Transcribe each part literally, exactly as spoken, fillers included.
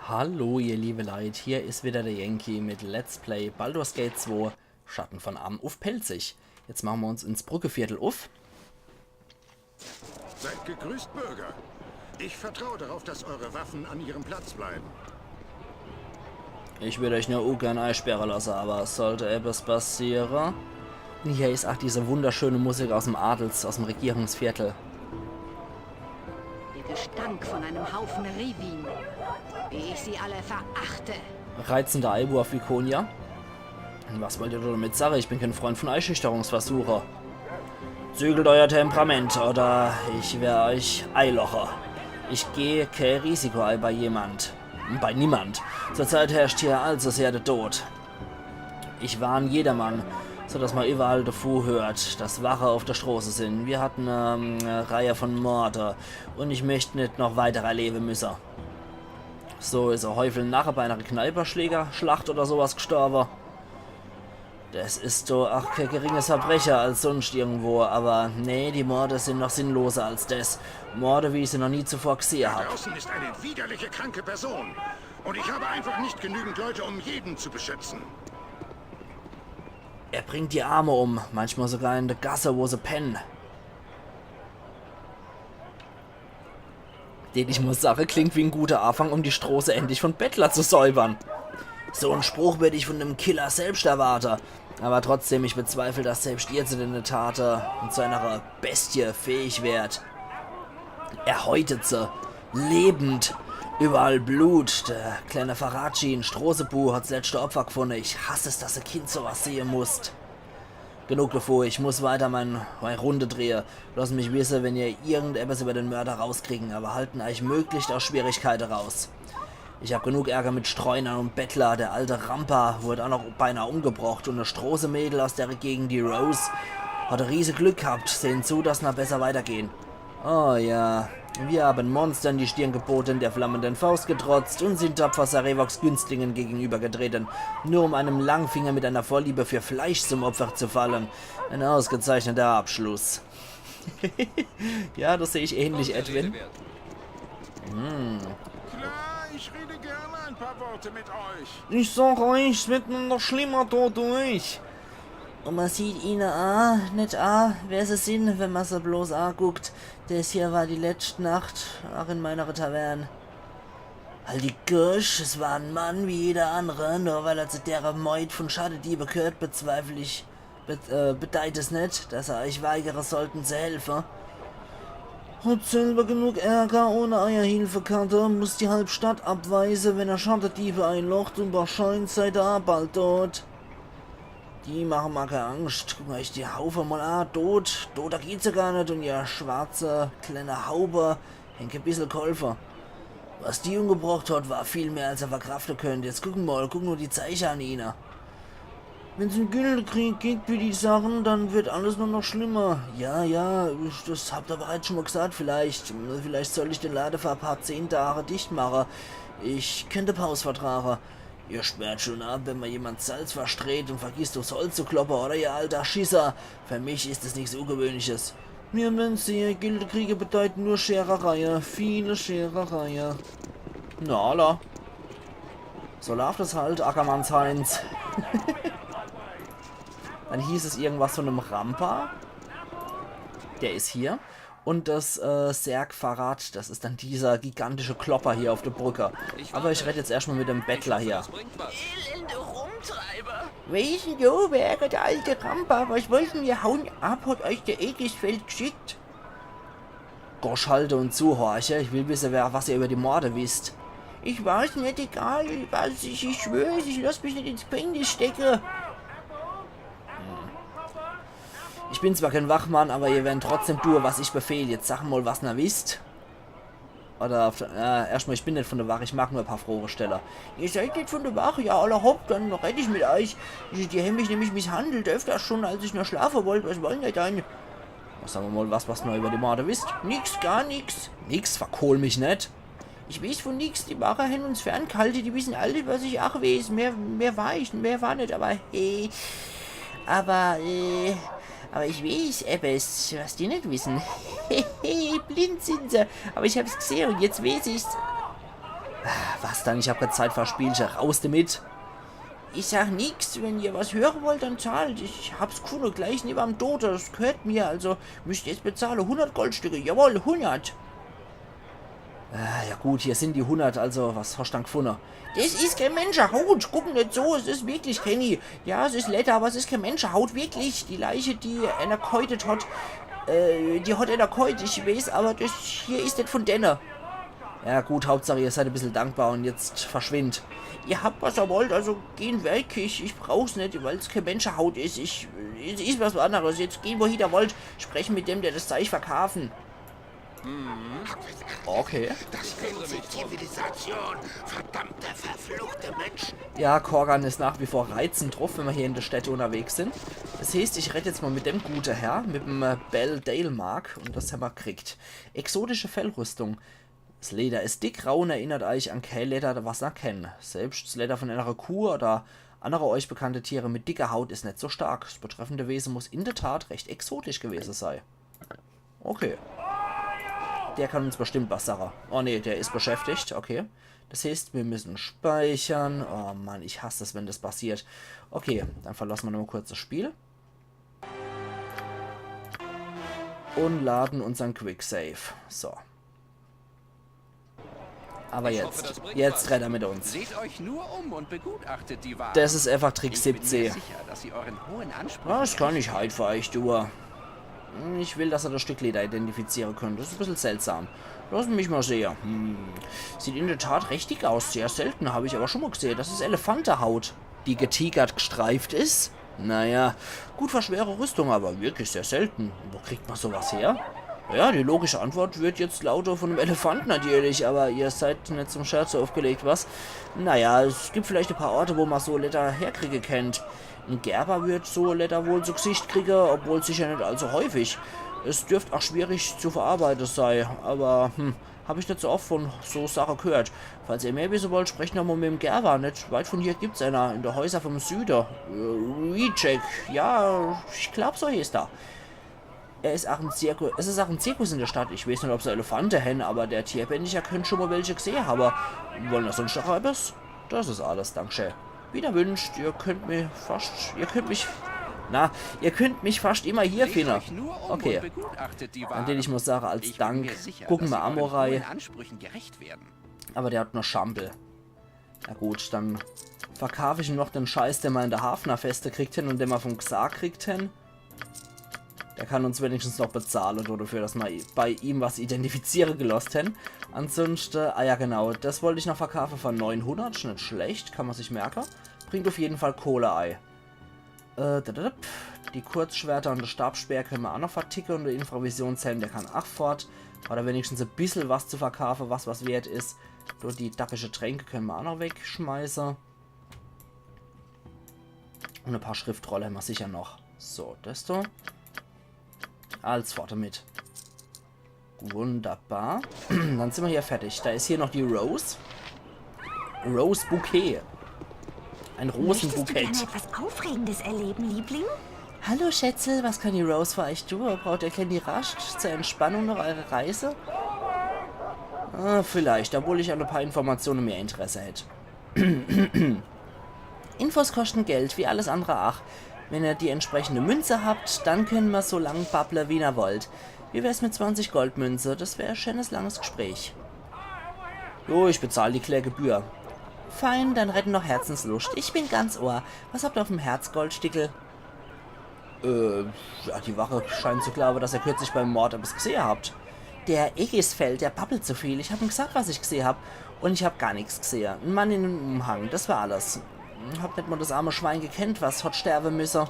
Hallo ihr liebe Leit, hier is wieder der Yankee mit Let's Play Baldur's Gate zwei, Schatten von Amn uff Pälzisch. Jetzt mache mer uns ins Brückeviertel uff. Seid gegrüßt, Bürger. Ich vertraue darauf, dass eure Waffen an ihrem Platz bleiben. Ich würd euch nur ungern eisperre lasse, aber sollt etwas passiere. Hier is ach diese wunderschöne Musik aus'm Adels-, aus'm Regierungsviertel. Der Gestank von einem Haufen Rivin. Wie ich sie alle verachte. Reizender Eiwurf, Viconia. Was wollt ihr damit sage? Ich bin kein Freund von Eischüchterungsversuche. Zügelt euer Temperament oder ich wer euch eiloche. Ich geh kä Risiko ei bei jemand. Bei niemand. Zurzeit herrscht hier allzu sehr der Tod. Ich warn jedermann, so dass mer überall davu hört, dass Wache uff der Stroße sin. Mir hatten, ähm, e Reihe von Morde und ich möcht net noch weitere erlewe müsse. So is e Häufel Narre bei ener Kneiperschläger-, Schlacht oder sowas gestorbe. Das is doch ach kä geringes Verbreche als sunscht irgendwo, aber nee, die Morde sin noch sinnloser als das. Morde, wie ich se noch nie zuvor gsehe hab. Draußen ist eine widerliche, kranke Person. Und ich habe einfach nicht genügend Leute, um jeden zu beschützen. Er bringt die Arme um, manchmal sogar in der Gasse, wo se pennen. Den ich muss sage, klingt wie en guter Afang, um die Stroße endlich von Bettler zu säubern. So en Spruch würd ich von dem Killer selbst erwarte. Aber trotzdem, ich bezweifle, dass selbst ihr zu den Tate und zu einer Bestie fähig wärt. Er häutet se. Lebend. Überall Blut. Der kleine Faraji, en Stroßebu, hat's letzte Opfer gefunne. Ich hass es, dass e Kind sowas sehe muss. Genug davon, ich muss weiter mein, meine Runde drehe. Lasst mich wisse, wenn ihr irgendetwas über den Mörder rauskriegen, aber halten euch möglichst aus Schwierigkeite raus. Ich hab genug Ärger mit Streunern und Bettler. Der alte Rampa wurde auch noch beinahe umgebracht und e Stroßemädel aus der Gegend, die Rose, hat e riese Glück gehabt. Sehen zu, dass na besser weitergehen. Oh ja, wir haben Monstern die Stirn geboten, der flammenden Faust getrotzt und sind tapfer Sarevoks Günstlingen gegenübergetreten, nur um einem Langfinger mit einer Vorliebe für Fleisch zum Opfer zu fallen. Ein ausgezeichneter Abschluss. Ja, das sehe ich ähnlich, Edwin. Klar, ich rede gerne ein paar Worte mit euch. Ich sag euch, es wird nur noch schlimmer dodurch. Und man sieht ihne a net a, wer se sin, wenn man se bloß aguckt. Das hier war die letzte Nacht, auch in meiner Taverne. Halt die Gosch, es war en Mann wie jeder andere, nur weil er zu dere Meut von Schattediebe gehört, bezweifle ich, be äh, bedeit es net, dass er euch weigere sollten zu helfe. Hat selber genug Ärger ohne euer Hilfekarte, muss die halb Stadt abweise, wenn er Schattediebe einlocht und wahrscheinlich seid er bald tot. Die mache ma kä Angst. Guckt euch die Haufe mal a. Tot. Toter geht's ja gar net. Und ihr schwarze, kleine Haube, hängt e bissel geholfe. Was die umgebrocht hat, war viel mehr, als er verkrafte könnt. Jetzt gucken mal, gucken nur die Zeiche an ihne. Wenn's en Gildekrieg gibt, wie die sagen, dann wird alles nur noch schlimmer. Ja, ja, ich, das habt ihr bereits schon mal gesagt. Vielleicht, vielleicht soll ich den Lade für e paar zehn Tage dicht mache. Ich könnt e Paus vertrage. Ihr sperrt schon ab, wenn mal jemand Salz verstreut und vergisst, uffs Holz zu kloppe, oder, ihr alter Schisser? Für mich is es nix Ungewöhnliches. Mir wenn's hier, Gildekriege bedeuten nur Scherereie, viele Scherereie. Na, alla. So laaft es halt, Ackermanns Heinz. Dann hieß es irgendwas von em Rampa. Der is hier. Und das, äh, Serg Farad, das is dann dieser gigantische Klopper hier auf der Brücke. Aber ich red jetzt erstmal mit dem Bettler hier. Elende Rumtreiber. Wer is denn do? Wer, der alte Rampa? Was wollten wir? Hauen ab, hat euch der Aegisfeld geschickt? Gosch, halte und zuhorche. Ich will wisse, wer, was ihr über die Morde wisst. Ich weiß net, egal was, ich, ich schwör, ich lass mich net ins Gefängnis stecke. Ich bin zwar kein Wachmann, aber ihr werren trotzdem tue, was ich befehl. Jetzt sag mal, was ner wisst. Oder, äh, erstmal, ich bin net von der Wach, ich mag nur e paar Froge stelle. Ihr seid net von der Wach? Ja, alla hopp, dann red ich mit euch. Die, die hän mich nämlich misshandelt, öfters schon, als ich noch schlafe wollt. Was wollen ihr dann? Was, sag mal, was, was ner über die Morde wisst? Nix, gar nix. Nix, verkohl mich net. Ich wees von nix, die Wache hän uns ferngehalte, die wissen alles, was ich ach wees. Mehr, mehr war ich, mehr war net, aber hey. Aber, äh, aber ich wees ebbes, was die net wissen. Hehe, blind sin se, aber ich hab's gsehe und jetzt wees ich's. Was dann? Ich hab grad Zeit verspielt. Raus damit. Ich sag nix. Wenn ihr was höre wollt, dann zahlt. Ich hab's gfunne, gleich nebe'm Dote. Das gehört mir. Also müsst ihr's bezahle. Hundert Goldstücke. Jawohl, hundert. Ah, ja gut, hier sin die hundert. Also, was hascht dann gfunne? Das is kee Menschehaut. Guck net so. Es is wirklich kenni. Ja, es is Ledder, aber es is kee Menschehaut. Wirklich. Die Leiche, die ener gehäutet hat, äh, die hat ener gehäut. Ich weeß, aber das hier is net von denne. Ja gut, Hauptsach, ihr seid e bissel dankbar un jetzt verschwind. Ihr habt, was ihr wollt, also gehn weg. Ich, ich brauch's net, weil's kee Menschehaut is. Ich, es is was anneres. Jetzt gehn, wohin ihr wollt. Spreche mit dem, der das Zeich verkaafe. Okay. Das nennt sich Zivilisation. Verdammte, verfluchte Menschen. Ja, Korgan is nach wie vor reizend druff, wenn mer hier in de Städte unnerwegs sin. Das heeßt, ich red jetzt mol mit dem gute Herr, mit'm, äh, Bel Dalemark, un das hämmer kriegt. Exotische Fellrüstung. Das Leder is dick, rau un erinnert eich an kee Leder, was ner kennt. Selbscht das Leder von ener Kuh oder annere euch bekannte Tiere mit dicker Haut is net so stark. Das betreffende Wese muss in de Tat recht exotisch gewese sei. Okay. Der kann uns bestimmt was sage. Oh nee, der is beschäftigt. Okay. Das heeßt, mir müssen speichern. Oh Mann, ich hass es, wenn das passiert. Okay, dann verlasse mer nochmol kurz das Spiel. Un lade unsern Quicksave. So. Aber jetzt, jetzt redt er mit uns. Seht euch nur um und begutachtet die Ware. Das is einfach Trick siebzeh. Ich bin mir sicher, dass sie euren hohen Ansprüchen Was kann ich heit für eich tue? Ich will, dass er das Stück Leder identifiziere könnt. Das is e bissel seltsam. Losse mich mol sehe. Hm. Sieht in de Tat recht dick aus. Sehr selten, hab ich aber schon mol gesehe. Das is Elefantehaut, die getigert gestreift is. Naja, gut für schwere Rüstung, aber wirklich sehr selten. Wo kriegt mer so was her? Ja, die logische Antwort wird jetzt laute von em Elefant natürlich, aber ihr seid net zum Scherze uffgelegt, was? Naja, es gibt vielleicht e paar Orte, wo mer so Leder herkriege kennt. En Gerber wird so Leder wohl zu Gesicht kriege, obwohl sicher net allzu häufig. Es dürft ach schwierig zu verarbeite sei, aber, hm, hab ich net so oft von so Sache gehört. Falls ihr mehr wisse wollt, sprecht noch mol mit em Gerber. Net weit von hier gibt's ener, in de Häuser vom Süde. Äh, Recheck. Ja, ich glaub, so heeßt er. Er is ach en Zirku-, es is ach en Zirkus in de Stadt. Ich weeß net, ob se Elefante hen, aber der Tierbändiger könnt schon mol welche gesehe habe. Wollen er sonst noch etwas? Das is alles, dankeschön. Wie ihr wünscht, ihr könnt mir fast, ihr könnt mich, na, ihr könnt mich fast immer hier finne. Okay. Dann deet ich mol sage, als Dank, gucke mer Amorei. Aber der hat nur Schampel. Na gut, dann verkaaf ich em noch den Scheiß, den mer in de Hafnerfeste kriegt hen un den mer vom Xar kriegt hen. Der kann uns wenigstens noch bezahle, do dafür, dass mer i-, bei ihm was identifiziere gelosst hen. Ansonste, ah ja genau, das wollt ich noch verkaafe für neunhundert, net schlecht, kann mer sich merke. Bringt auf jeden Fall Kohle ei. Äh, da, da, da, pf. Die Kurzschwerter un de Stabspeer könne mer ach noch verticke un de Infravisionshelm, der kann ach fort. Oder wenigstens e bissel was zu verkaafe, was was wert is. Do die dappische Tränke könne mer ach noch wegschmeiße. Un e paar Schriftrolle hämmer sicher noch. So, das do. Alles fort damit. Wunderbar. Dann sin mer hier fertig. Da is hier noch die Rose. Rose Bouquet. Ein Möchtest du Rosenbukett. Gerne etwas Aufregendes erleben, Liebling? Hallo Schätzel, was kann die Rose für euch tun? Braucht ihr kleine Rast zur Entspannung nach eurer Reise? Ah, vielleicht, obwohl ich an e paar Informatione mehr Interesse hätt. Infos kosten Geld, wie alles andere ach. Wenn ihr die entsprechende Münze habt, dann könne mer so lang babble, wie ihr wollt. Wie wär's mit zwanzig Goldmünze? Das wär e schönes, langes Gespräch. Jo, ich bezahl die klää Gebühr. Fein, dann redde noch Herzenslust. Ich bin ganz Ohr. Was habt ihr auf'm Herz, Goldstickel? Äh, ja, die Wache scheint zu glaube, dass ihr kürzlich beim Mord etwas gesehe habt. Der Aegisfeld, der babbelt zu viel. Ich hab em gesagt, was ich gesehe hab. Un ich hab gar nix gesehe. En Mann in em Umhang, das war alles. Hab net mol das arme Schwein gekennt, was hot sterwe müsse.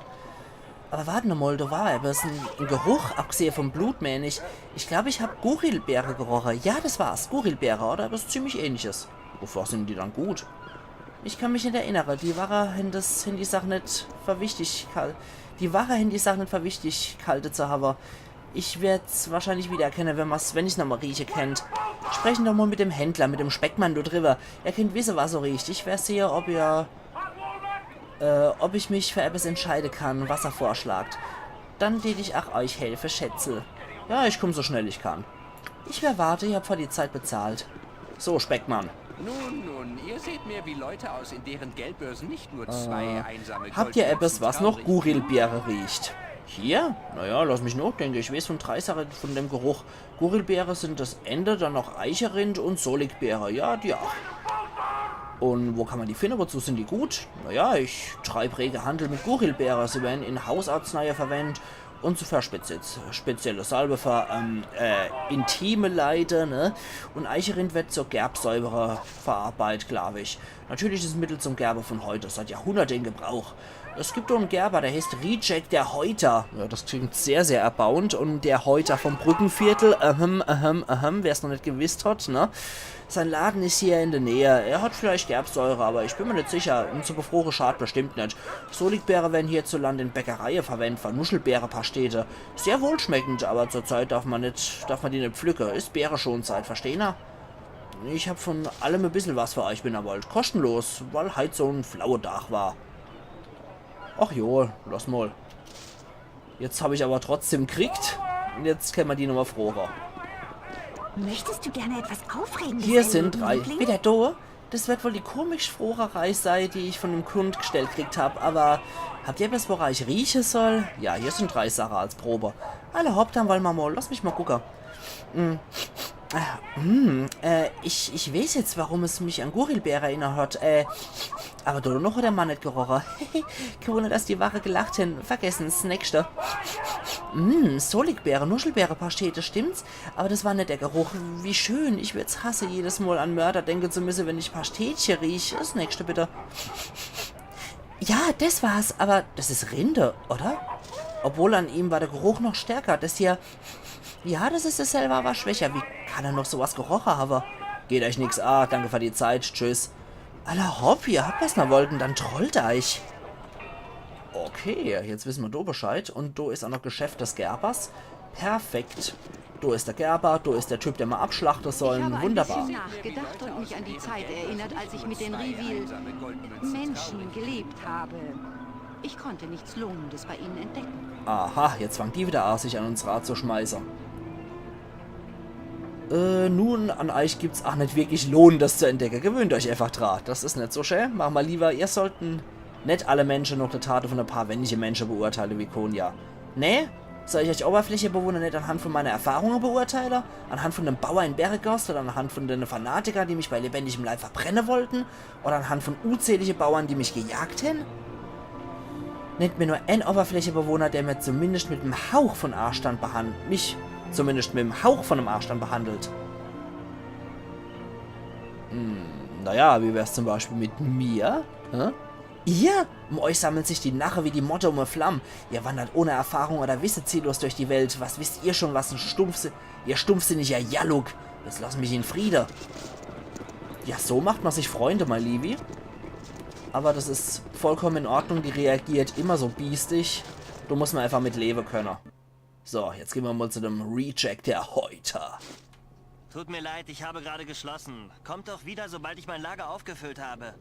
Aber wart noch mol, do war etwas, en, en Geruch, abgesehe vom Blut, mään ich. Ich glaub, ich hab Gurilbeere geroche. Ja, das war's, Gurilbeere oder etwas ziemlich Ähnliches. Wofür sin die dann gut? Ich kann mich net erinnere. Die Wache hen das, hen die Sach net für wichtig gehal-, die Wache hen die Sach net für wichtig gehalte zu habe. Ich werd's wahrscheinlich wiedererkenne, wenn mer's, wenn ich's noch mol rieche kennt. Sprechen doch mol mit dem Händler, mit dem Speckmann do driwwer. Er kennt wisse, was so riecht. Ich wer sehe, ob er, äh, ob ich mich für etwas entscheide kann, was er vorschlagt. Dann deet ich ach euch helfe, Schätzel. Ja, ich komm so schnell ich kann. Ich wer warte, ihr habt für die Zeit bezahlt. So, Speckmann. Nun, nun, ihr seht mehr wie Leute aus, in deren Geldbörsen nicht nur zwei einsame Habt ihr Goldmünzen etwas, was noch traurig Gurilbeere riecht? Hier? Naja, lass mich nochdenke. Ich weeß von drei Sache von dem Geruch. Gurilbeere sin das Ende, dann noch Eicherind und Solikbeere. Ja, die ach. Und wo kann man die finde? Wozu sin die gut? Naja, ich treib rege Handel mit Gurilbeere. Sie werden in Hausarzneie verwendt und so für spezi-, spezielle Salbe für ähm, äh, intime Leide, ne? Und Eicherind wird zur Gerbsäure verarbeitet, glaub ich. Natürliches Mittel zum Gerbe von Häute, seit Jahrhunderte in Gebrauch. Es gibt doch en Gerber, der heißt Rejiek der Häuter. Ja, das klingt sehr, sehr erbauend. Und der Häuter vom Brückenviertel, ahem, ahem, ahem, wer's noch net gewisst hat, ne? Sein Laden is hier in der Nähe. Er hat vielleicht Gerbsäure, aber ich bin mir net sicher. Ihn zu befroren schad bestimmt net. Solikbeere werden hierzulande in Bäckereie verwendt, für Nuschelbeere-Pastete. Sehr wohlschmeckend, aber zurzeit darf man net, darf man die net pflücke. Is Beereschonzeit, verstehner? Ich hab von allem e bissel was für euch, bin aber halt kostenlos, weil heit so en flaue Dach war. Ach jo, lass mal. Jetzt hab ich aber trotzdem kriegt. Und jetzt kenne mer die nochmal froge. Möchtest du gerne etwas Aufregendes Hier sin erleben, drei. Liebling? Wieder do? Das wird wohl die komischste Frogerei sei, die ich von dem Kund gestellt kriegt hab, aber habt ihr etwas, wora ich rieche soll? Ja, hier sin drei Sache als Probe. Alla hopp, dann wollen mer mal. Lass mich mal gucke. Hm. Ah, hm, äh, ich, ich weeß jetzt, warum es mich an Gurilbeere erinnert hat. Äh, aber do noch hat der Mann net geroche. Kein Wunder, dass die Wache gelacht hen. Vergessen's, nächste. Hm, Solikbeere, Nuschelbeere-Pastete, stimmt's? Aber das war net der Geruch. Wie schön. Ich würd's hasse, jedes Mal an Mörder denke zu müsse, wenn ich Pastetche riech. Das nächste bitte. Ja, das war's. Aber das is Rinde, oder? Obwohl, an ihm war der Geruch noch stärker. Das hier. Ja, das is dasselbe, aber schwächer. Wie kann er noch sowas geroche haben? Geht euch nix a. Danke für die Zeit. Tschüss. Alla hopp, ihr habt, was ihr wollten, dann trollt euch. Okay, jetzt wissen mer do Bescheid. Und do is auch noch Geschäft des Gerbers. Perfekt. Do is der Gerber, do is der Typ, den mer abschlachte Ich sollen. habe ein Wunderbar. Bisschen nachgedacht und mich an die Zeit erinnert, als ich mit den Rivil Menschen gelebt habe. Ich konnte nichts Lohnendes bei ihnen entdecken. Aha, jetzt fangt die wieder a, sich an uns ranzuschmeiße. Äh, nun, an euch gibt's ach net wirklich Lohnendes zu entdecke. Gewöhnt euch einfach dra. Das is net so schä. Mach mer lieber, ihr sollten net alle Mensche noch de Tate von e paar wenige Mensche beurteile, Viconia. Nee? Soll ich euch Oberflächebewohner net anhand von meiner Erfahrunge beurteile? Anhand von dem Bauer in Beregost oder anhand von den Fanatiker, die mich bei lebendigem Leib verbrenne wollten? Oder anhand von unzählige Bauern, die mich gejagt hen? Nennt mir nur en Oberflächebewohner, der mir zumindest mit em Hauch von Anstand behandelt. Mich zumindest mit em Hauch von em Anstand behandelt. Hm, naja, wie wär's zum Beispiel mit mir? Hä? Ihr? Um euch sammelt sich die Narre wie die Motte um e Flamm. Ihr wandert ohne Erfahrung oder Wisse ziellos durch die Welt. Was wisst ihr schon, was en Stumpfsi-, ihr stumpfsinniger Yaluk? Jetzt lass mich in Friede. Ja, so macht mer sich Freunde, mein Liebi. Aber das is vollkommen in Ordnung, die reagiert immer so biestig. Do muss mer einfach mit lewe könne. So, jetzt gehn mer mal zu dem Rejiek der Häuter. Tut mir leid, ich habe gerade geschlossen. Kommt doch wieder, sobald ich mein Lager aufgefüllt habe.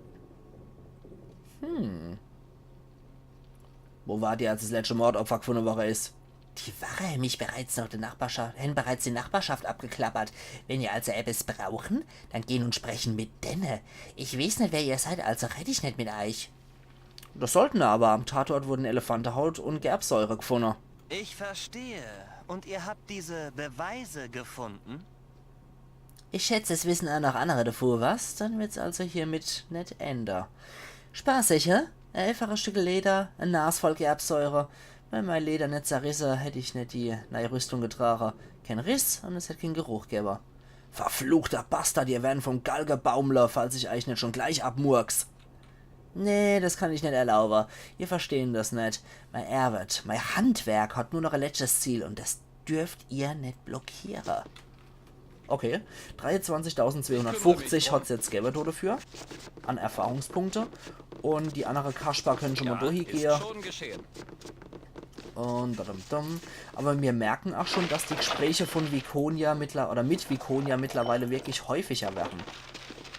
Wo war die, als das letzte Mordopfer gefunde worre is? Die Wache hen mich bereits noch der Nachbarschaft, hen bereits die Nachbarschaft abgeklappert. Wenn ihr also etwas brauchen, dann gehn und sprechen mit denne. Ich weeß net, wer ihr seid, also redd ich net mit euch. Das sollten er aber. Am Tatort wurden Elefantehaut und Gerbsäure gefunde. Ich verstehe. Und ihr habt diese Beweise gefunden? Ich schätz, es wissen auch noch andere davor was. Dann wird's also hiermit net ende. Spaßig, hä? Ein einfaches Stück Leder, ein Nas voll Gerbsäure. Wär mein Leder net zerrisse, hätt ich net die neie Rüstung getrage. Kein Riss und es hätt kein Geruch gewwe. Verfluchter Bastard, ihr werren vom Galge baumle, falls ich euch net schon gleich abmurks. Nee, das kann ich net erlaube. Ihr verstehen das net. Mein Erwet, mein Handwerk hat nur noch ein letztes Ziel und das dürft ihr net blockiere. Okay, dreiundzwanzigtausendzweihundertfünfzig hat's jetzt gewwe do dafür. An Erfahrungspunkte. Und die andere Kasper können schon mal durchgehe. Schon geschehen. Und badum dum. Aber mir merken auch schon, dass die Gespräche von Viconia mittler oder mit Viconia mittlerweile wirklich häufiger werden.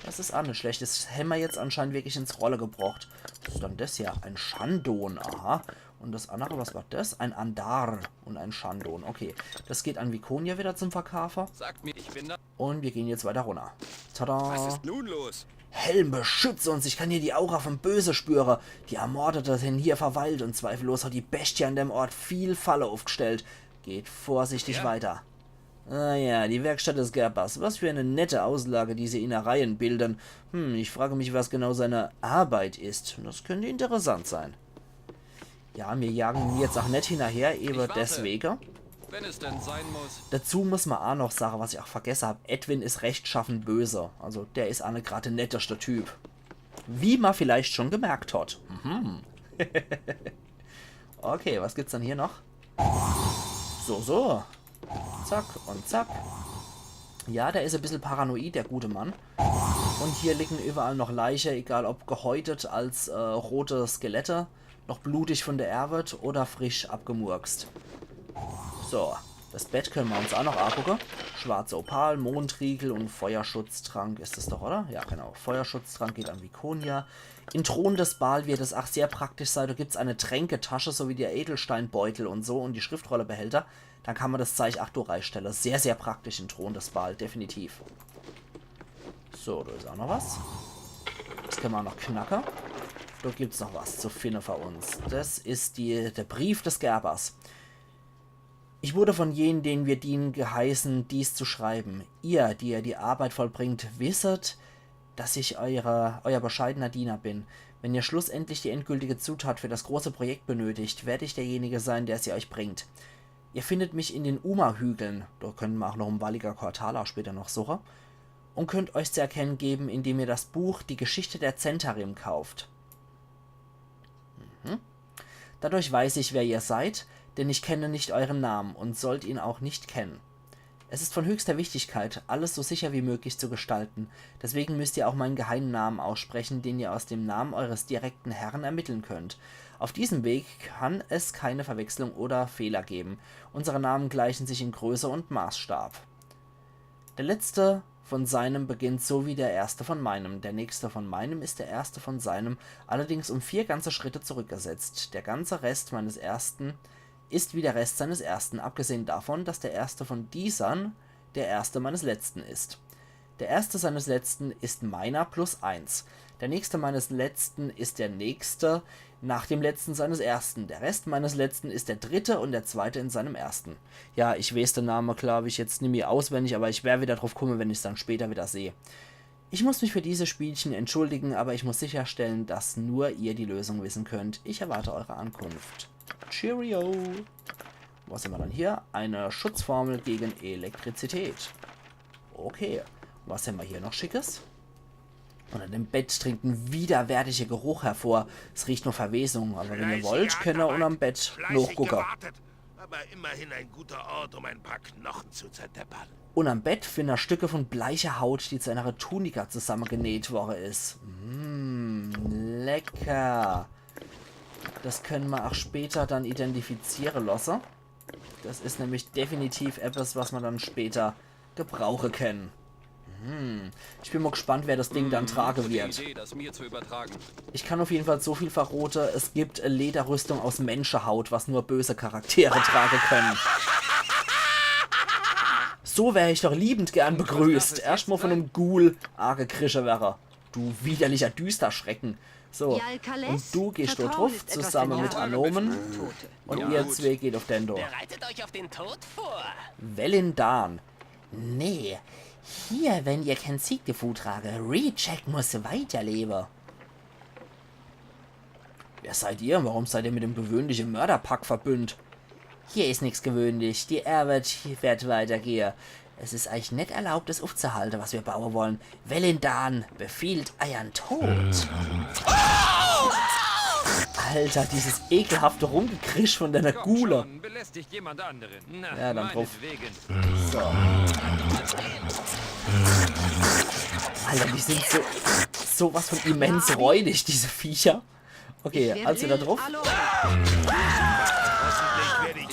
Da Das is ach net schlecht. Das hämmer jetzt anscheinend wirklich ins Rolle gebrocht. Was is dann das hier? Ein Shandon, aha. Und das andere, was war das? Ein Andar und ein Shandon. Okay, das geht an Viconia wieder zum Verkaafe. Sagt mir, ich bin da. Und wir gehen jetzt weiter runter. Tada! Was ist nun los? Helm, beschütze uns! Ich kann hier die Aura vom Böse spüre. Die Ermordete sind hier verweilt und zweifellos hat die Bestie an dem Ort viel Falle aufgestellt. Geht vorsichtig Ja. weiter. Ah ja, die Werkstatt des Gerbers. Was für eine nette Auslage diese Innereien bilden. Hm, ich frage mich, was genau seine Arbeit ist. Das könnte interessant sein. Ja, mir jagen ihm jetzt ach net hinnerher, ewe Ich warte. Deswege. Wenn es denn sein muss. Dazu muss ma ach noch sage, was ich ach vergesse hab. Edwin is rechtschaffen böse. Also der is ach net grad de netteste Typ. Wie ma vielleicht schon gemerkt hat. Mhm. Okay, was gibt's dann hier noch? So, so. Zack und zack. Ja, der is e bissel paranoid, der gute Mann. Und hier liegen überall noch Leiche, egal ob gehäutet als äh, rote Skelette, noch blutig von der Erwet oder frisch abgemurkst. So, das Bett können ma uns ach noch angucke. Schwarze Opal, Mondriegel und Feuerschutztrank is es doch, oder? Ja, genau. Feuerschutztrank geht an Viconia. In Thron des Bhaal wird es ach sehr praktisch sein. Da gibt's eine Tränketasche sowie der Edelsteinbeutel und so und die Schriftrollebehälter. Dann kann ma das Zeich ach do reistelle. Sehr, sehr praktisch in Thron des Bhaal, definitiv. So, da is ach noch was. Das können ma ach noch knacke. Da gibt's noch was zu finde für uns. Das is die, der Brief des Gerbers. Ich wurde von jenen, denen wir dienen, geheißen, dies zu schreiben. Ihr, die ihr die Arbeit vollbringt, wisset, dass ich eure, euer bescheidener Diener bin. Wenn ihr schlussendlich die endgültige Zutat für das große Projekt benötigt, werde ich derjenige sein, der sie euch bringt. Ihr findet mich in den Uma-Hügeln, da können ma ach noch im Valika Korthala später noch suche, und könnt euch zu erkennen geben, indem ihr das Buch Die Geschichte der Zhentarim kauft. Mhm. Dadurch weiß ich, wer ihr seid, denn ich kenne nicht euren Namen und sollt ihn auch nicht kennen. Es ist von höchster Wichtigkeit, alles so sicher wie möglich zu gestalten. Deswegen müsst ihr auch meinen geheimen Namen aussprechen, den ihr aus dem Namen eures direkten Herrn ermitteln könnt. Auf diesem Weg kann es keine Verwechslung oder Fehler geben. Unsere Namen gleichen sich in Größe und Maßstab. Der letzte von seinem beginnt so wie der erste von meinem. Der nächste von meinem ist der erste von seinem, allerdings um vier ganze Schritte zurückgesetzt. Der ganze Rest meines ersten ist wie der Rest seines ersten, abgesehen davon, dass der erste von diesen der erste meines letzten ist. Der erste seines letzten ist meiner plus eins. Der nächste meines letzten ist der nächste nach dem letzten seines ersten. Der Rest meines letzten ist der dritte und der zweite in seinem ersten. Ja, ich weeß de Name, glaab ich, jetzt nimmi auswendig, aber ich wer wieder drauf kumme, wenn ich's dann später wieder seh. Ich muss mich für diese Spielchen entschuldigen, aber ich muss sicherstellen, dass nur ihr die Lösung wissen könnt. Ich erwarte eure Ankunft. Cheerio! Was hämmer dann hier? Eine Schutzformel gegen Elektrizität. Okay. Was hämmer hier noch Schickes? Unter dem Bett dringt ein widerwärtiger Geruch hervor. Es riecht nach Verwesung, aber wenn ihr wollt, könnt ihr unterm Bett nachgucke. Aber immerhin ein guter Ort, um ein paar Knochen zu zerdeppern. Unterm Bett findet er Stücke von bleicher Haut, die zu einer Tunika zusammengenäht worden ist. Mm, lecker. Das können wir auch später dann identifizieren lassen. Das ist nämlich definitiv etwas, was wir dann später gebrauchen können. Hm. Ich bin mal gespannt, wer das Ding dann tragen wird. Idee, das mir zu übertragen. Ich kann auf jeden Fall so viel verrote, es gibt e Lederrüstung aus Menschehaut, was nur böse Charaktere tragen können. So wär ich doch liebend gern begrüßt. Erstmal von einem Ghoul angegriffen wäre. Du widerlicher Düsterschrecken. So, und du gehst dort drauf, zusammen mit Anomen. Und ihr zwei geht auf den dort. Bereitet euch auf den Tod vor. Velindan. Nee, hier, wenn ihr kein Sieg davontrage. Rejiek muss weiterleben. Wer seid ihr? Warum seid ihr mit dem gewöhnlichen Mörderpack verbündet? Hier ist nichts gewöhnlich. Die Arbeit wird weitergehen. Es ist euch nicht erlaubt, das aufzuhalten, was wir bauen wollen. Velindan befiehlt euren Tod. Alter, dieses ekelhafte Rumgekrisch von deiner Gule. Schon belästigt jemand anderen. Na, Ja, dann drauf. Meinetwegen. Alter, die sind so sowas von immens räudig, diese Viecher. Okay, also da drauf.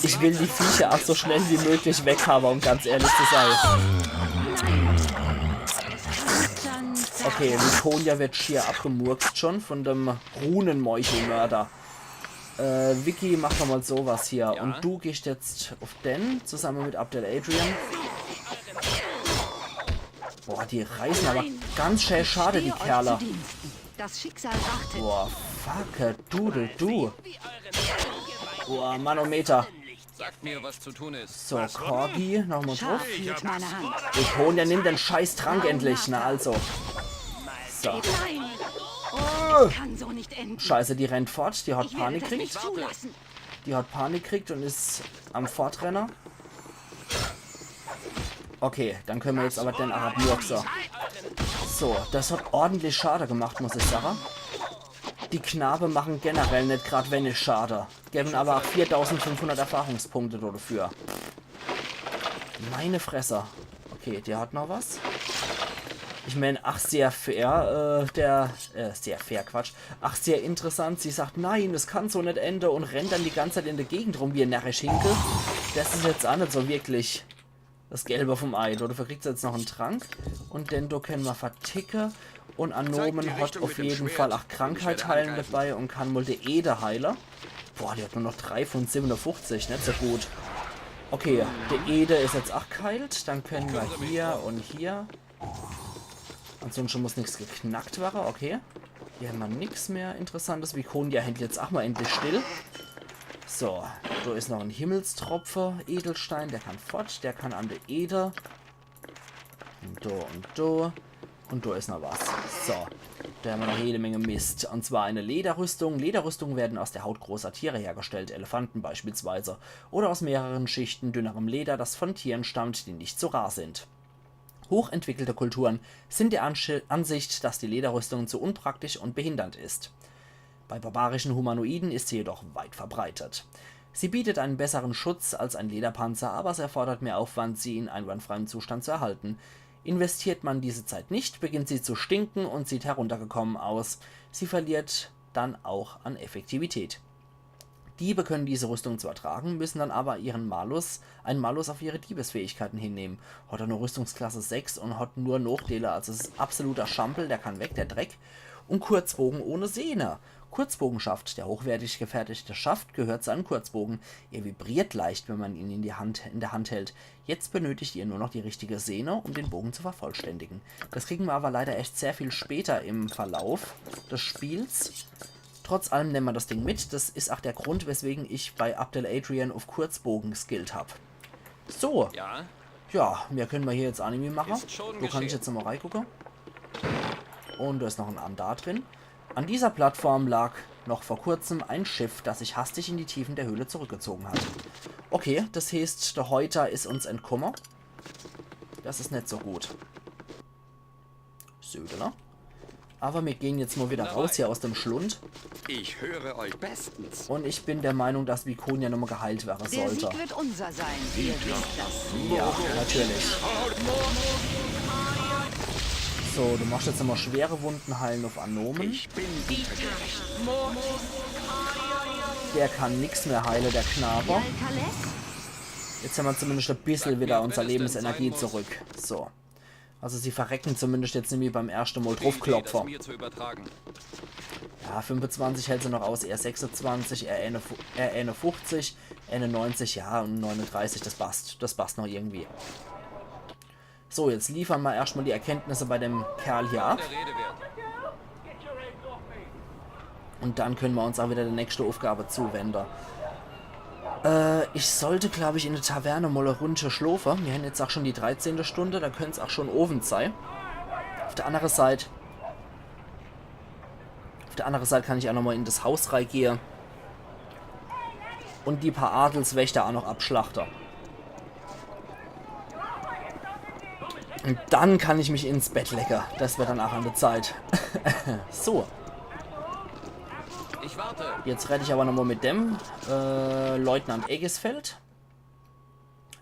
Ich will die Viecher auch so schnell wie möglich weghaben, um ganz ehrlich zu sein. Dann Okay, Viconia wird schier abgemurkst schon von dem Runenmeuchelmörder. Äh, Vicky, mach doch mal sowas hier. Ja? Und du gehst jetzt auf den, zusammen mit Abdel Adrian. Boah, die reißen aber ganz schön Schade, die Kerle. Das Schicksal wartet. Boah, fuck, du, du, du. Boah, Manometer. Sagt mir, was zu tun ist. So, Corgi, nochmal drauf. Führt meine Hand. Viconia, nimm den scheiß Trank endlich, na also. So. Nein. Kann so nicht enden. Scheiße, die rennt fort, die hat Panik gekriegt. Die hat Panik gekriegt und is am Fortrenner. Okay, dann können wir jetzt aber den Arab Murkser. So, das hat ordentlich Schade gemacht, muss ich sagen. Die Knabe machen generell net grad wenig Schade. Geben aber auch viertausendfünfhundert Erfahrungspunkte dafür. Meine Fresse. Okay, der hat noch was. Ich mein, ach, sehr fair, äh, der, äh, sehr fair, Quatsch. Ach, sehr interessant. Sie sagt, nein, es kann so net ende und rennt dann die ganze Zeit in der Gegend rum wie ein närrisch Hinkel. Das is jetzt auch net so wirklich das Gelbe vom Ei. Dafür kriegt sie jetzt noch einen Trank. Und den do können wir verticke. Und Anomen hat auf jeden Fall auch Krankheit heilen dabei und kann mal die Ede heile. Boah, die hat nur noch drei von siebenundfünfzig, net so gut. Okay, die Ede is jetzt auch geheilt. Dann können wir hier und hier. Ansonsten muss nix geknackt werre, okay. Hier haben wir nix mehr Interessantes. Viconia hält jetzt auch mal endlich still. So, da is noch ein Himmelstropfe, Edelstein, der kann fort, der kann an die Ede. Und da und da. Und da is noch was. So, da haben wir noch jede Menge Mist. Und zwar eine Lederrüstung. Lederrüstungen werden aus der Haut großer Tiere hergestellt, Elefanten beispielsweise, oder aus mehreren Schichten dünnerem Leder, das von Tieren stammt, die nicht so rar sind. Hochentwickelte Kulturen sind der Anschi- Ansicht, dass die Lederrüstung zu unpraktisch und behindernd ist. Bei barbarischen Humanoiden ist sie jedoch weit verbreitet. Sie bietet einen besseren Schutz als ein Lederpanzer, aber es erfordert mehr Aufwand, sie in einwandfreiem Zustand zu erhalten. Investiert man diese Zeit nicht, beginnt sie zu stinken und sieht heruntergekommen aus. Sie verliert dann auch an Effektivität. Diebe können diese Rüstung zwar tragen, müssen dann aber ihren Malus, einen Malus auf ihre Diebesfähigkeiten hinnehmen. Hat er nur Rüstungsklasse sechs und hat nur Nachteile, also es ist absoluter Schampel, der kann weg, der Dreck. Und Kurzbogen ohne Sehne. Kurzbogenschaft. Der hochwertig gefertigte Schaft gehört zu einem Kurzbogen. Er vibriert leicht, wenn man ihn in, die Hand, in der Hand hält. Jetzt benötigt ihr nur noch die richtige Sehne, um den Bogen zu vervollständigen. Das kriegen wir aber leider echt sehr viel später im Verlauf des Spiels. Trotz allem nehmen wir das Ding mit. Das is auch der Grund, weswegen ich bei Abdel Adrian auf Kurzbogen geskillt hab. So. Ja? Ja, mehr können wir hier jetzt auch nicht mehr machen. Ist schon geschehen. Du kannst jetzt nochmal reingucken. Und da is noch ein Andar drin. An dieser Plattform lag noch vor kurzem ein Schiff, das sich hastig in die Tiefen der Höhle zurückgezogen hat. Okay, das heißt, der Häuter is uns entkommen. Das is net so gut. Södler. Aber wir gehen jetzt mal wieder raus hier aus dem Schlund. Ich höre euch bestens. Und ich bin der Meinung, dass Viconia nochmal geheilt werden sollte. Der Sieg wird unser sein. Ihr wisst das. Ja, natürlich. So, du machst jetzt nochmal schwere Wunden heilen auf Anomen. Ich bin unterwegs. Der kann nix mehr heilen, der Knabe. Jetzt haben wir zumindest ein bisschen wieder unser Lebensenergie zurück. So. Also sie verrecken zumindest jetzt nicht wie beim ersten Mal draufklopfen. Ja, fünfundzwanzig hält sie noch aus, er sechsundzwanzig, er einundfünfzig, er einundfünfzig, einundneunzig, ja, und neununddreißig, das passt. Das passt noch irgendwie. So, jetzt liefern wir erstmal die Erkenntnisse bei dem Kerl hier ab. Und dann können wir uns auch wieder der nächsten Aufgabe zuwenden. Äh, ich sollte, glaub ich, in der Taverne mal eine Runde schlafen. Wir haben jetzt auch schon die dreizehnte Stunde, da könnte es auch schon Abend sein. Auf der anderen Seite, auf der anderen Seite kann ich auch nochmal in das Haus reingehen und die paar Adelswächter auch noch abschlachten. Und dann kann ich mich ins Bett legen. Das wird dann auch an der Zeit. So. Ich warte. Jetzt rede ich aber nochmal mit dem äh, Leutnant Aegisfeld.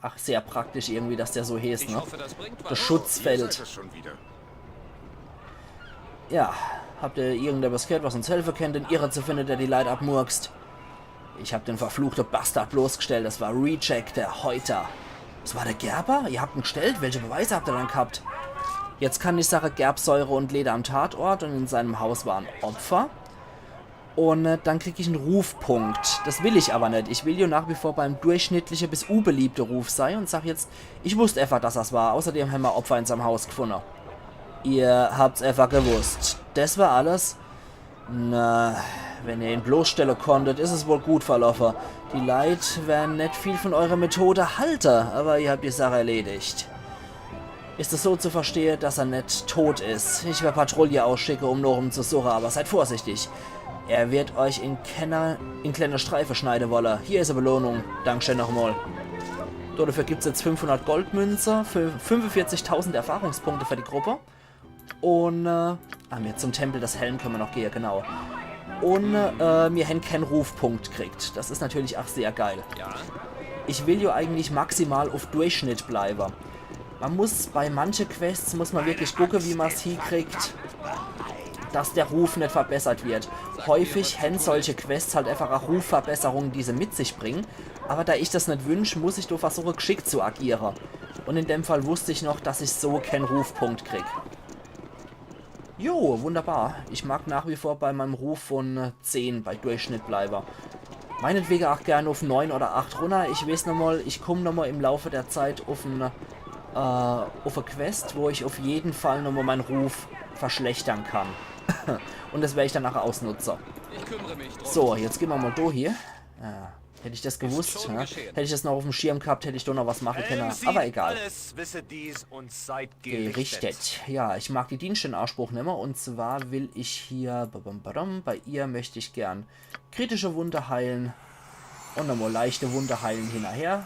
Ach, sehr praktisch irgendwie, dass der so heißt, ne? Ich hoffe, das bringt was. Das Schutzfeld. Ihr seid es schon wieder. Ja, habt ihr irgendetwas gehört, was uns helfen kann, den Irre zu finden, der die Leute abmurkst? Ich hab den verfluchten Bastard bloßgestellt. Das war Rejiek, der Häuter. Das war der Gerber? Ihr habt ihn gestellt? Welche Beweise habt ihr dann gehabt? Jetzt kann ich sage, Gerbsäure und Leder am Tatort und in seinem Haus waren Opfer. Und äh, dann krieg ich en Rufpunkt. Das will ich aber net. Ich will jo nach wie vor beim durchschnittliche bis ubeliebte Ruf sei und sag jetzt, ich wusst efach, dass das war. Außerdem hämmer Opfer in seinem Haus gefunne. Ihr habt's efach gewusst. Das war alles. Na, wenn ihr ihn bloßstelle konntet, is es wohl gut verloffe. Die Leit wern net viel von eurer Methode halte, aber ihr habt die Sach erledigt. Is es so zu verstehe, dass er net tot is? Ich wer Patrouille ausschicke, um noch em zu suche, aber seid vorsichtig. Er wird euch in, Kenner, in kleine Streife schneide wolle. Hier is e Belohnung. Dankeschön nochmal. So, dafür gibt's jetzt fünfhundert Goldmünze, für fünfundvierzigtausend Erfahrungspunkte für die Gruppe. Und, äh, ah, mir zum Tempel des Helm können wir noch gehen, genau. Und, äh, mir hän kein Rufpunkt kriegt. Das is natürlich auch sehr geil. Ja. Ich will jo eigentlich maximal auf Durchschnitt bleiben. Man muss bei manche Quests, muss man wirklich gucke, wie man's hiekriegt, dass der Ruf net verbessert wird. Häufig hän solche Quests halt einfach auch Rufverbesserungen, die sie mit sich bringen. Aber da ich das net wünsch, muss ich doch versuche, geschickt zu agiere. Und in dem Fall wusst ich noch, dass ich so kein Rufpunkt krieg. Jo, wunderbar. Ich mag nach wie vor bei meinem Ruf von äh, zehn bei Durchschnitt bleibe. Meinetwege auch gern auf neun oder acht runner. Ich weiß nochmal, ich komm nochmal im Laufe der Zeit auf en, äh, auf e Quest, wo ich auf jeden Fall nochmal meinen Ruf verschlechtern kann. Und das werde ich dann nachher ausnutzen. Ich kümmere mich drum. So, jetzt gehen wir mal durch hier. Ja. Hätt ich das gewusst, schon ne? Geschehen. Hätt ich das noch auf dem Schirm gehabt, hätt ich doch noch was machen können. Aber egal. Alles, wisse dies und seid gerichtet. Gerichtet. Ja, ich mag die Dienste in Anspruch nehmen. Und zwar will ich hier, badum, badum, bei ihr möchte ich gern kritische Wunde heilen. Und nochmal leichte Wunde heilen hinterher.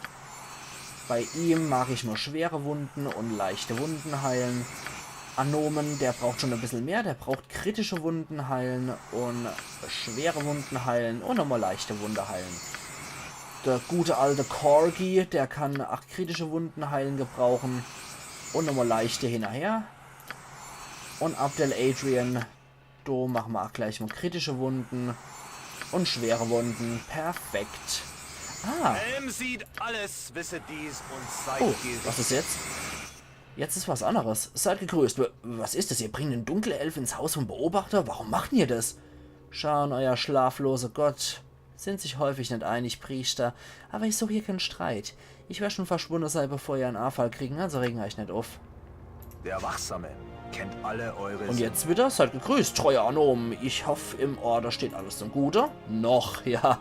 Bei ihm mag ich nur schwere Wunden und leichte Wunden heilen. Anomen, der braucht schon ein bisschen mehr. Der braucht kritische Wunden heilen und schwere Wunden heilen und nochmal leichte Wunde heilen. Der gute alte Corgi, der kann acht kritische Wunden heilen gebrauchen. Und nochmal leichte hinterher. Und Abdel Adrian, do machen wir auch gleich mal kritische Wunden und schwere Wunden. Perfekt. Ah. Helm sieht alles, wisse dies und seid gerichtet. Oh, was ist jetzt? Jetzt ist was anderes. Seid gegrüßt. W-, was ist das? Ihr bringt einen Dunkelelf ins Haus vom Beobachter? Warum macht ihr das? Schauen, euer schlafloser Gott sind sich häufig nicht einig, Priester. Aber ich suche hier keinen Streit. Ich wär schon verschwunden sei, bevor ihr einen Anfall kriegen, also regen euch nicht auf. Der Wachsame kennt alle eure Sünde. Und jetzt wieder? Seid gegrüßt, treuer Anomen. Ich hoffe, im Orde steht alles zum Gute. Noch, ja.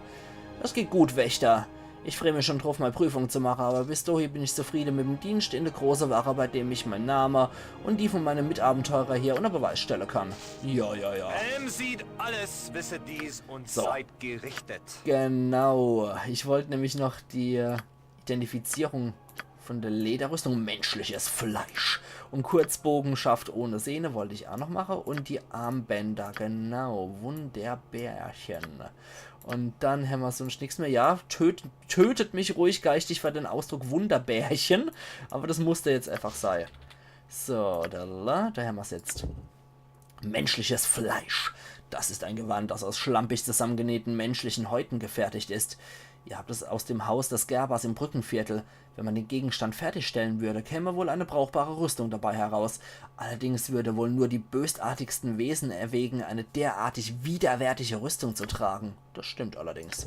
Das geht gut, Wächter. Ich freue mich schon drauf, meine Prüfung zu machen, aber bis dahin bin ich zufrieden mit dem Dienst in der großen Wache, bei dem ich mein Name und die von meinen Mitabenteurer hier unter Beweis stellen kann. Ja, ja, ja. Helm sieht alles, wisse dies und seid gerichtet. Genau. Ich wollte nämlich noch die äh, Identifizierung von der Lederrüstung, menschliches Fleisch und Kurzbogenschaft ohne Sehne wollte ich auch noch machen und die Armbänder, genau, Wunderbärchen. Und dann haben wir sonst nichts mehr. Ja, töt, tötet mich ruhig geistig für den Ausdruck Wunderbärchen, aber das musste jetzt einfach sein. So, da, da haben wir's jetzt. Menschliches Fleisch. Das ist ein Gewand, das aus schlampig zusammengenähten menschlichen Häuten gefertigt ist. Ihr habt es aus dem Haus des Gerbers im Brückenviertel. Wenn man den Gegenstand fertigstellen würde, käme wohl eine brauchbare Rüstung dabei heraus. Allerdings würde wohl nur die bösartigsten Wesen erwägen, eine derartig widerwärtige Rüstung zu tragen. Das stimmt allerdings.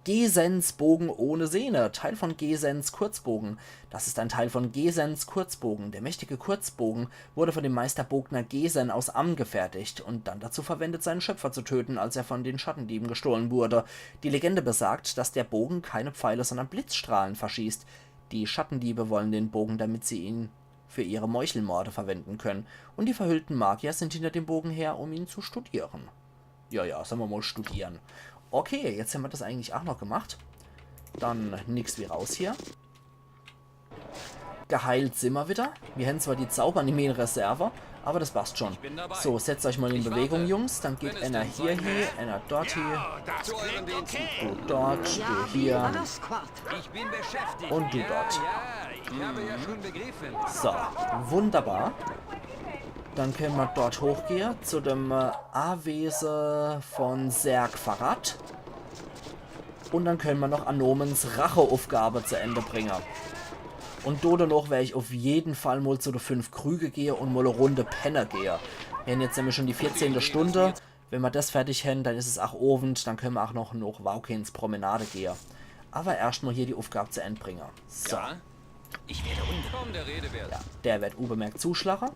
Gesens Bogen ohne Sehne, Teil von Gesens Kurzbogen. Das ist ein Teil von Gesens Kurzbogen. Der mächtige Kurzbogen wurde von dem Meisterbogner Gesen aus Amn gefertigt und dann dazu verwendet, seinen Schöpfer zu töten, als er von den Schattendieben gestohlen wurde. Die Legende besagt, dass der Bogen keine Pfeile, sondern Blitzstrahlen verschießt. Die Schattendiebe wollen den Bogen, damit sie ihn für ihre Meuchelmorde verwenden können. Und die verhüllten Magier sind hinter dem Bogen her, um ihn zu studieren. Ja, ja, soll mer mal studieren. Okay, jetzt haben wir das eigentlich auch noch gemacht. Dann nix wie raus hier. Geheilt sind wir wieder. Wir haben zwar die Zauber nicht mehr in Reserve, aber das passt schon. So, setzt euch mal in Bewegung, Jungs. Dann geht einer hier hin, einer dort hin. Du dort, du hier. Und du dort. So, wunderbar. Dann können wir dort hochgehen zu dem äh, Anwesen von Serg Farad. Und dann können wir noch Anomens Racheaufgabe zu Ende bringen. Un do danoch wer ich uff jeden Fall mol zu de fünf Krüge gehe un mol e Runde penne gehe. Mir hän jetzt nämlich schun die vierzehnte Stunde. Wenn mer des fertig hän, dann is es ach Owend, dann kenne mer ach noch nooch Waukins Promenade gehe. Awwer erscht mol hier die Uffgab zu End bringe. So. Ja? Ich werde unter. Kaum der Rede wert. Ja, der werd unbemerkt zuschlache.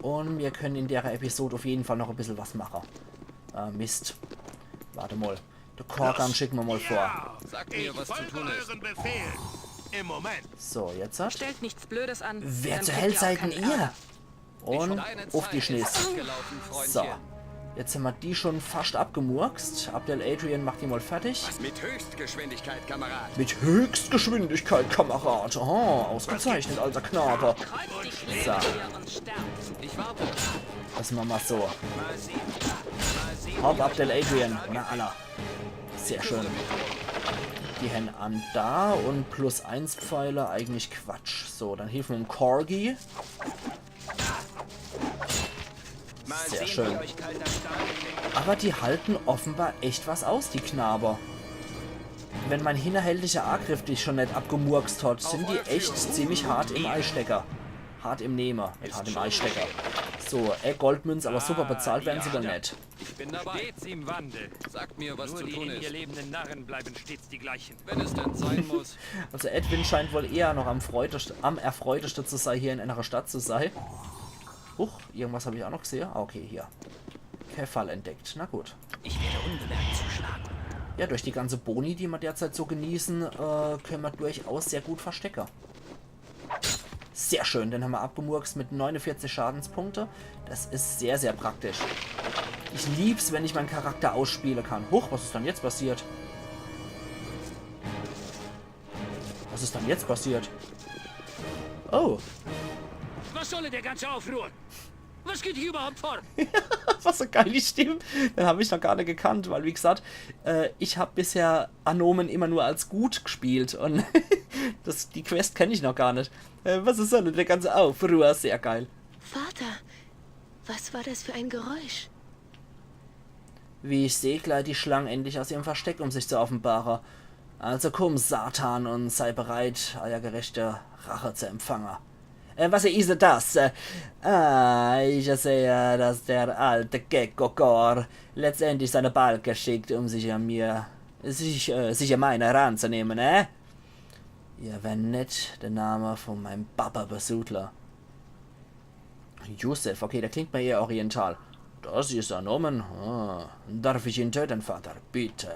Un mir kenne in dere Episode uff jeden Fall noch e bissel was mache. Äh, Mist. Wart mol. De Korgan schicke mer mol vor. Sagt mir, was zu tun ist. Euren Befehl. Im Moment. So, jetzt hat. Stellt nichts Blödes an. Wer Dann zur kriegt Hölle ihr auch seid denn keinen ihr? Ärger. Un Deine uff die Zeit Schniss. Ist abgelaufen, So. Freundchen. Jetzt hän mer die schun fascht abgemurkst. Abdel Adrian macht die mol fertig. Mit Höchstgeschwindigkeit, Kamerad. Mit Höchstgeschwindigkeit, Kamerad. Oh, ausgezeichnet, alter Knabe. Kreuz dich So. neben mir und sterb. Ich warte. Lass mer mol so. Hopp, Abdel Adrian. Na, alla. Sehr schön. Die hän an da un plus eins Pfeile, eigentlich Quatsch. So, dann Hilfe mit em Korgi. Sehr schön. Awwer die halten offenbar echt was aus, die Knabe. Wenn mein hinnerhältiger Agriff dich schun net abgemurkst hat, sin die echt ziemlich hart im Eistecke. Hart im Nehme, net hart im Eistecke. So, äh, Goldmünz, awwer super bezahlt werre se dann net. Ich bin dabei. Stets im Wandel. Sagt mir, was Nur zu die tun in ihr ist. lebenden Narren bleiben stets die gleichen. Wenn es denn sein muss. Also Edwin scheint wohl eher noch am, freudeste, am erfreudeste zu sei, hier in enere Stadt zu sei. Huch, irgendwas hab ich ach noch gesehe. Ah, okay, hier. Kä Fall entdeckt. Na gut. Ich werde unbemerkt zuschlagen. Ja, durch die ganze Boni, die mer derzeit so genieße, äh, kenne mer durchaus sehr gut verstecke. Sehr schön, den hän mer abgemurkst mit neunundvierzig Schadenspunkte. Des is sehr, sehr praktisch. Ich lieb's, wenn ich mein Charakter ausspiele kann. Huch, was is dann jetzt passiert? Was is dann jetzt passiert? Oh, Was soll der ganze Aufruhr? Was geht hier überhaupt vor? was e geili Stimm. Den hab ich noch gar net gekannt, weil, wie gesagt, äh, ich hab bisher Anomen immer nur als gut gespielt un des, die Quest kenn ich noch gar net. Äh, was is dann der ganze Aufruhr? Sehr geil. Vater, was war das für ein Geräusch? Wie ich seh, gleitet die Schlang endlich aus ihrem Versteck, um sich zu offenbare. Also komm, Satan, und sei bereit, euer gerechte Rache zu empfange. Äh, was is das? Äh, ah, ich sehe, dass der alte Geckogor letztendlich seine Balke schickt, um sich an mir, sich, äh, sich an meine ranzunehmen, äh? Ihr werren net den Name von meinem Papa besudle. Yusef, okay, der klingt mir eher oriental. Das is ein Nomen? Ah, darf ich ihn töten, Vater? Bitte.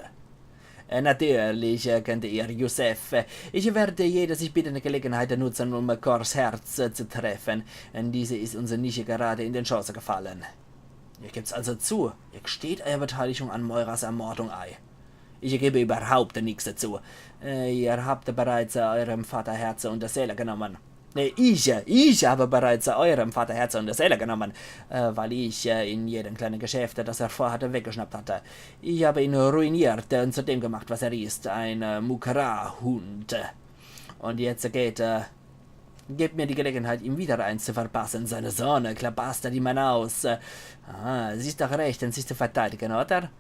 Äh, natürlich, äh, könnt ihr, Yusef. Äh, ich werde jede sich bietende Gelegenheit nutzen, um Kors Herz, äh, zu treffen. Denn diese ist uns nicht gerade in den Schoß gefallen. Ihr gebt's also zu, ihr gesteht eure Beteiligung an Moiras Ermordung ei. Ich gebe überhaupt nichts dazu. Äh, ihr habt bereits, äh, eurem Vater Herz und Seele genommen. Äh, ich, ich habe bereits eurem Vater Herz und Seele genommen, äh, weil ich, äh, in jedem kleinen Geschäft, das er vorhatte, weggeschnappt hatte. Ich habe ihn ruiniert, äh, und zu dem gemacht, was er ist, ein, äh, Mukra-Hund. Und jetzt geht, äh, gebt mir die Gelegenheit, ihm wieder eins zu verpassen. Seine Sonne klabastert ihm ein aus. Äh, ah, es ist doch recht, sich zu verteidigen, oder?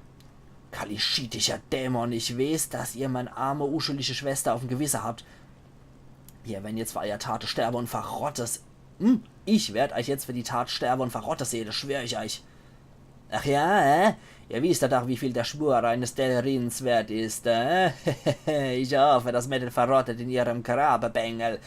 Kalischitischer Dämon, ich weiß, dass ihr meine arme, uschuldige Schwester auf'm Gewissen habt. Ihr werren jetzt für eure Tat sterbe und verrotte s-, hm? Ich werd euch jetzt für die Tat sterbe und verrotte sehen, das schwör ich euch. Ach ja, äh? Ihr wisst doch, wie viel der Schwur eines Delrins wert ist, äh? Ich hoffe, dass Meddle verrottet in ihrem Grabe, Bengel.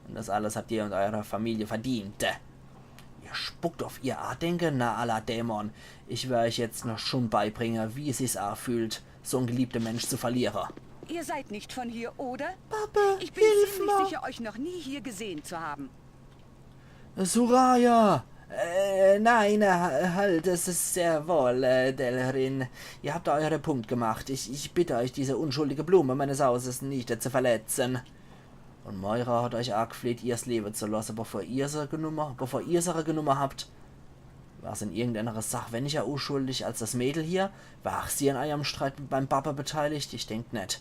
Und das alles habt ihr und eure Familie verdient. Ihr spuckt auf ihr Andenken? Na, alla Dämon. Ich werd euch jetzt noch schon beibringen, wie sich's anfühlt, so einen geliebten Mensch zu verlieren. Ihr seid nicht von hier, oder? Papa, Ich bin ziemlich sicher, euch noch nie hier gesehen zu haben. Suraya! Äh, nein, äh, halt, es ist sehr wohl, äh, Delrin. Ihr habt euren Punkt gemacht. Ich, ich bitte euch, diese unschuldige Blume meines Hauses nicht, äh, zu verletzen. Und Moira hat euch angefleht, ihr das Leben zu lassen, bevor ihr sie genommen, bevor ihr sie genommen habt. War's in irgendeiner Sach weniger unschuldig als das Mädel hier? War auch sie an eurem Streit mit meinem Papa beteiligt? Ich denk net.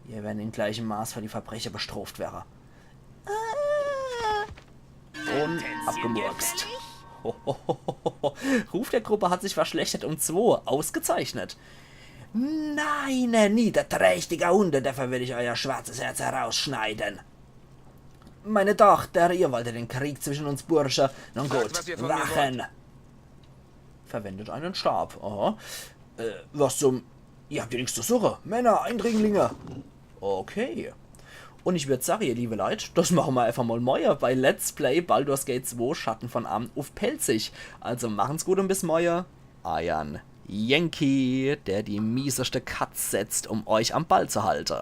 Ihr werren in gleichem Maß für die Verbrechen bestraft werren. Ah. Und abgemurkst. Ruf der Gruppe hat sich verschlechtert um zwei. Ausgezeichnet. Nein, niederträchtiger Hunde, dafür will ich euer schwarzes Herz herausschneiden. Meine Tochter, ihr wolltet den Krieg zwischen uns, Bursche. Nun gut, was ihr von mir Wachen. Verwendet einen Stab. Aha. Äh, was zum... Ihr habt hier nichts zu suchen. Männer, Eindringlinge. Okay. Und ich würd sagen, ihr liebe Leute, das machen wir einfach mal morgen bei Let's Play Baldur's Gate zwei Schatten von Amn uff Pälzisch. Also machen's gut und bis morgen. Euer Yankee, der die mieseste Cuts setzt, um euch am Ball zu halten.